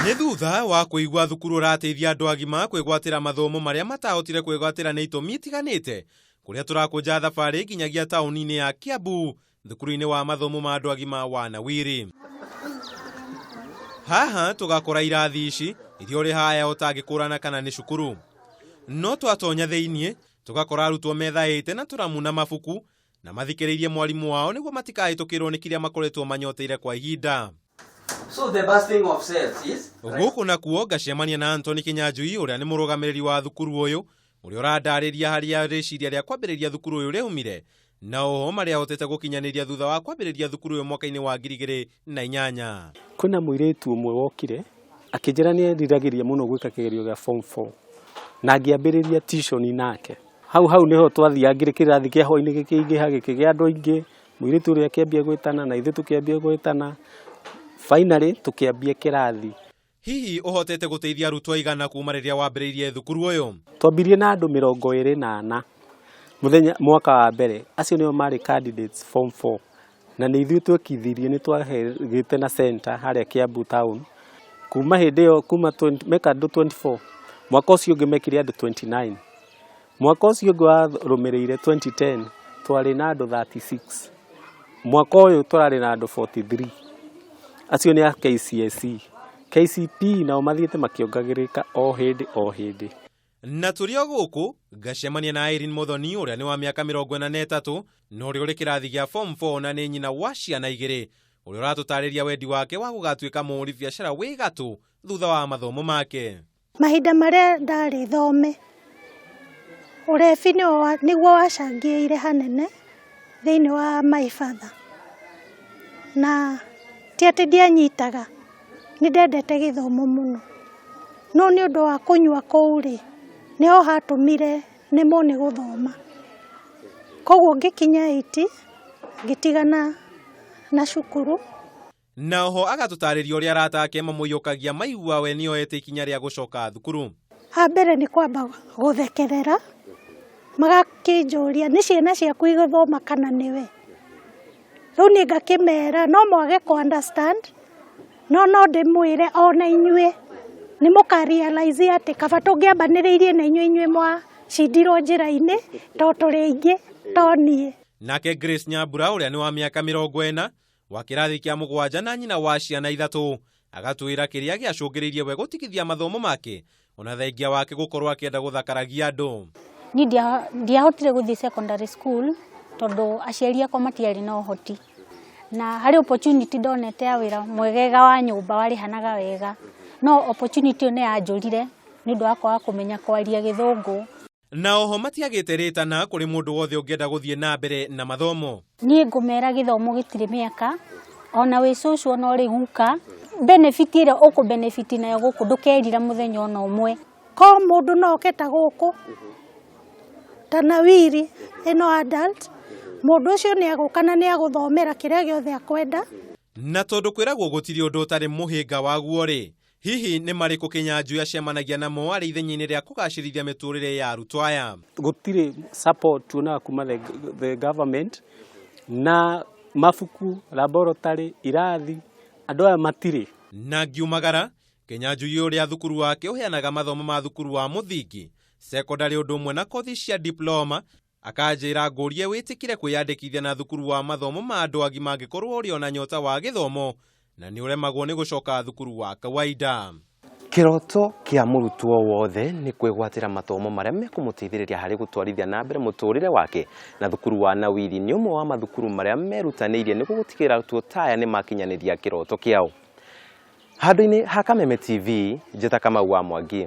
Nĩ thutha wa kũigua thukuru ũrateithia andũ agima kwĩgwatĩra mathomo marĩa matahotire kwĩgwatĩra nĩ itũmi itiganĩte, kũrĩa tũrakũnja thabarĩ nginyagia taũni-inĩ ya Kiambu, thukuru-inĩ wa mathomo ma andũ agima wa Nawiri. Haha tũgakora irathi ici iria ũrĩ haya ũtangĩkũrana kana nĩ cukuru. No twatonya thĩiniĩ tũgakora arutwo methaĩte na tũramu na mabuku na mathikĩrĩirie mwarimũ wao nĩguo matikahĩtũkĩrwo nĩ kĩrĩa makoretwo manyoteire kwa ihinda. So the bursting of cells is Gũkũ nakuo ngacemania na Anthony Kinyanjui ũrĩa nĩ mũrũgamĩrĩri wa thukuru ũyũ, ũrĩa ũrandarĩria harĩa rĩciria rĩa kwambĩrĩria thukuru ũyũ rĩaumire na oho marĩa ahotete gũkinyanĩria thutha wa kwambĩrĩria thukuru ũyũ mwaka-inĩ wa 2008. Kwĩna mũirĩtu ũmwe wokire akĩnjĩra nĩ eriragĩria mũno gwĩka kĩgerio gĩa form 4 na ngĩambĩrĩria tuition nake. Hau hau nĩho twathiangire kĩrathi kĩa hwainĩ gĩkĩingĩha gĩkĩgĩa andũ aingĩ, mũirĩtu ũrĩa akĩambia gwĩtana na ithuĩ tũkĩambia gwĩtana, finally tũkĩambia kĩrathi. Hihi ũhotete gũteithia arutwo aigana kuma rĩrĩa wambĩrĩirie thukuru ũyũ? Twambirie na andũ 24 mũthenya mwaka wa mbere, acio nĩo marĩ candidates form 4 na nĩ ithuĩ twekithirie, nĩ twagĩte na center harĩa Kiambu town. Kuma hĩndĩ ĩyo kuma meka andũ 24, mwaka ũcio ũngĩ mekire andũ 29, mwaka ũcio ũngĩ warũmĩrĩire 2010 twarĩ na andũ 36, mwaka ũyũ tũrarĩ na andũ 43, acio nĩ a KCSE. KCPE nao mathiĩte makĩongagĩrĩka o hĩndĩ o hĩndĩ. Na tũrĩ o gũkũ ngacemania na Irene Muthoni ũrĩa nĩ wa mĩaka 43 na ũrĩa ũrĩ kĩrathi gĩa form 4 na nĩ nyina wa ciana igĩrĩ, ũrĩa ũratũtarĩria wendi wake wa gũgatuĩka mũhũri biacara wĩ gatũ thutha wa mathomo make. Mahinda marĩa ndarĩ thome, ũrebi nĩguo wacangĩire hanene thĩinĩ wa my father. Na ti atĩ ndianyitaga, nĩ ndendete gĩthomo mũno. No nĩ ũndũ wa kũnyua kũu rĩ, nĩho hatũmire nemwo nĩ gũthoma. Koguo ngĩkinya 8, ngĩtigana na cukuru. Na oho agatũtarĩria ũrĩa arata ake mamũiyũkagia maigua we nĩoete ikinya rĩa gũcoka thukuru. Ha mbere nĩ kwamba gũthekerera, magakĩnjũria nĩ ciana ciaku igũthoma kana nĩwe. Rĩu niĩ ngakĩmera no mwage kũ understand, no no ndĩmwĩre ona inyuĩ nĩ mũka realize atĩ kaba tũngĩambanĩrĩirie na inyuĩ, inyuĩ mwacindirwo njĩra-inĩ to tũrĩ aingĩ to niĩ. Nake Grace Nyambura ũrĩa nĩ wa mĩaka 40 wa kĩrathi kĩa 7 na nyina wa ciana 3 agatwĩra kĩrĩa gĩacũngĩrĩirie we gũtigithia mathomo make ona thengia wake gũkorwo akĩenda gũthakaragia andũ. Niĩ ndiahotire gũthiĩ secondary school tondũ aciari akwa matiarĩ na ũhoti, na harĩ opportunity ndonete ya wĩra mwegega wa nyũmba warĩhanaga wega, no opportunity ĩyo nĩ yanjũrire nĩ ũndũ wa kwaga kũmenya kwaria gĩthũngũ. Na oho matiagĩte rĩtana kũrĩ mũndũ wothe ũngĩenda gũthiĩ na mbere na mathomo. Niĩ ngũmera gĩthomo gĩtirĩ mĩaka, ona wĩ cũcũ ona ũrĩ guka, benefit ĩrĩa ũkũ benefit nayo gũkũ ndũkerira mũthenya ona ũmwe. Ko mũndũ no oke ta gũkũ ta Nawiri ĩno adult, mũndũ ũcio nĩ agũka na nĩ agũthomera kĩrĩa gĩothe akwenda. Na tondũ kwĩragwo gũtirĩ ũndũ ũtarĩ mũhĩnga waguo rĩ, hihi nĩ marĩkũ Kinyanjui acemanagia namo arĩ ithenya-inĩ rĩa kũgacĩrithia mĩtũrĩre ya arutwo aya? Gũtirĩ support tuonaga kuma the government na mabuku, laboratory, irathi, andũ aya matirĩ. Na ngiumagara, Kinyanjui ũrĩa thukuru wake ũheanaga mathomo ma thukuru wa mũthingi, secondary ũndũ ũmwe na kothi cia diploma, akanjĩra ngũrie wĩtĩkĩre kwĩyandĩkithia na thukuru wa mathomo ma andũ agima angĩkorwo ũrĩ ona nyota wa gĩthomo na nĩ ũremagwo nĩ gũcoka thukuru wa kawaida. Kĩroto kĩa mũrutwo wothe nĩ kwĩgwatĩra mathomo marĩa mekũmũteithĩrĩria harĩ gũtwarithia na mbere mũtũrĩre wake, na thukuru wa Nawiri nĩ ũmwe wa mathukuru marĩa merutanĩirie nĩguo gũtigĩrĩra arutwo ta aya nĩ makinyanĩria kĩroto kĩao. Handũ-inĩ ha Kameme TV, njĩta Kamau wa Mwangi.